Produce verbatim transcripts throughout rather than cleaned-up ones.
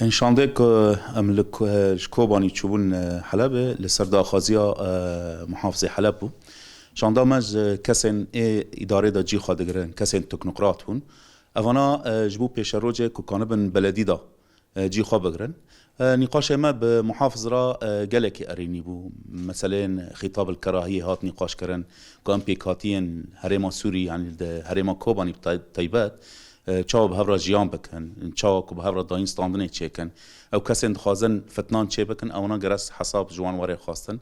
Şandê ku em li Ko-, ji Kobanî çûbûn, e, Helebê, li ser daxwaziya, e, muhafizê Heleb bû. Şanda me ji kesên ê îdarê de cî xwe digirin, kesên teknokrat bûn. Evana, e, ji bo pêşerojê ku kanibin beledî de, e, cî xwe bigirin. E, nîqaşê me bi muhafiz re, e, gelekî erênî bû. Meseleyên xîtab li kerahiyê hat nîqaş kirin, ku em pêkhatiyên herêma Sûrî, yanî di herêma Kobanî bi tay-, taybet, e, çawa bi hev re jiyan bikin, çawa ku bi hev re dayîn standinê çêkin. Ew kesên dixwazin fitnan çêbikin, ewana geres hesab ji wan were xwestin.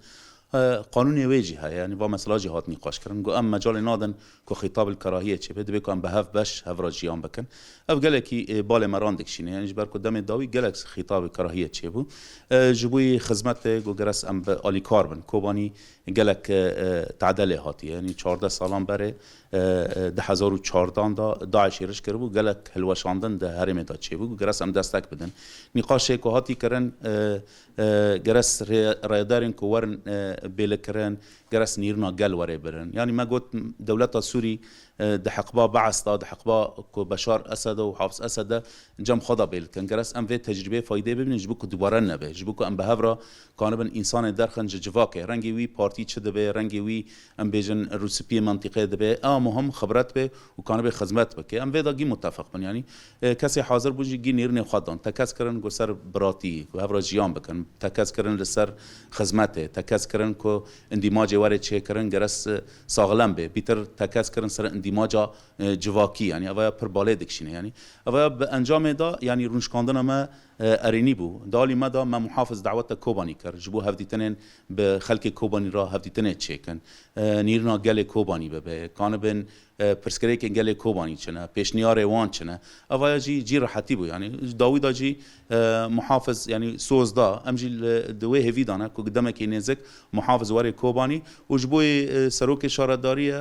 E, qanûnê wê jî heye, yanî va mesela jî hat nîqaş kirin. Got, em mecalê nadin ku xîtab li kerahiyê çêbe, divê ku em bi hev beş hev re jiyan bikin. Ev gelekî, e, balê me ran dikişîne, yanî ji ber ku demê dawî gelek xîtab li kerahiyê çêbû. E, ji bo yê xizmetê got, geres em bi alîkar bin. Kobanî gelek, e, e, tade lê hatiye, yanî çardeh salan berê, e, e, du hezar û çardeh de DAIŞ êriş kiribû, gelek hilweşandin di herêmê de çêbû, geres em destek bidin. Nîqaşê ku hatî kirin, e, e, geres rê-, rêderên ku werin, e, bêlikirin, geres nîrina gel were birin. Yanî me got, dewleta Sûrî, e, di heqba Bees de, di heqba ku Beşar Esed û Hafiz Esed de cem xwe de bêlikin. Geres em vê tecrîbeyê faydê bibînin, ji bo ku dubare nebe, ji bo ku em bi hev re kanibin însanê derxin ji civakê. Rengê wî partî çi dibe, rengê wî, em bêjin, rûspiyê mentîqê dibe, ew muhim xibret be û kanibe xizmet bike. Em vê de gî mutefeq bin. Yanî, e, kesê hazir bû jî gî nêrînê xwe dan. Tekez kirin ku ser biratî, ku hev re jiyan bikin. Tekez kirin li ser xizmetê. Tekez kirin ku îndîmacê were çêkirin, geres, e, saxlem be. Bîtir tekez kirin ser îndîmaca, e, civakî. Yanî, ev ya pir balê dikişîne. Yanî, ev ya bi encamê de, yanî, rûnişkandina me, e, erênî bû. Di alî me de me muhafiz daweta Kobanî kir. Ji bo hevdîtinên bi xelkê Kobanî re hevdîtinê çêkin. E, nîrina gelê Kobanî bibe. Kanibin, e, pirsgirêkên gelê Kobanî çi ne, pêşniyarê wan çi ne. Evaya jî, cî rehetî bû. Yanî, dawî de jî, e, muhafiz, yanî soz da. Em jî li, di wê hêvî de ne ku demekî nêzik muhafiz were Kobanî û ji bo yê, e, serokê şaredariyê,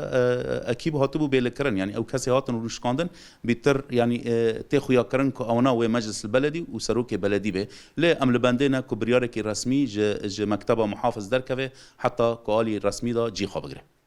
e, ekîb hatibû bêlikirin. Yanî ew kesê hatin rûnişkandin, bîtir, yanî, e, tê xuyakirin ku ewana wê meclis beledî û serokê beledî be. Lê em li bendê ne ku biryarekî resmî ji, ji mekteba muhafiz derkeve, heta ku alî resmî de cî xwe bigire.